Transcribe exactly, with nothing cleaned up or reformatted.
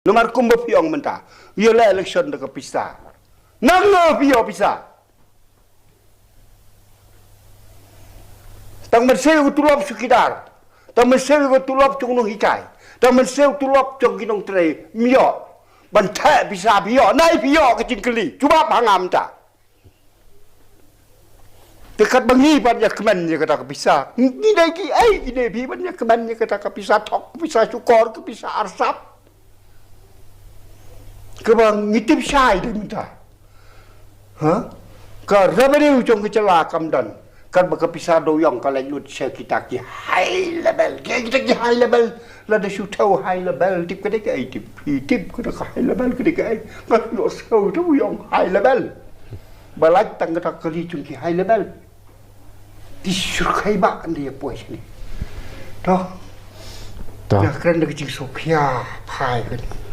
Namar kumba phi ong mynta, ïa la election da ka pisa. Nang no phi ïoh pisa? Tang ban siew ka tulop chowkidar, tang ban siew ka tulop jong nonghikai, tang ban siew tulop jong ki nongtrei, ym ïoh. Ban theh pisa phi ïoh, nai phi ïoh, ka jingkylli. Jubab ha nga mynta. Te katba ngi ban ïa kmen ïa kata ka pisa, ngi dei ki ei, ngi dei phi ban ïa kmen ïa kata ka pisa thok, ka pisa shukor, ka pisa arsap, kaba ngi tip shai de mynta. Ha? Ka revenue jong ka jylla kam don. Katba ka pisa dewïong ka leit lut sha kita ki high level. Ki kita ki high level. Lada shu thew high level, tip ka dei kaei, tip. Phi tip kata ka high level ka dei kaei. Nga shu ïohsngew dewïong high level. Ba lait tang kata ka kali jong ki high level. Ki shu khie ba ynda ïa poi shane. To. To. Ïa kren da ka jingsngewkhia phai kane.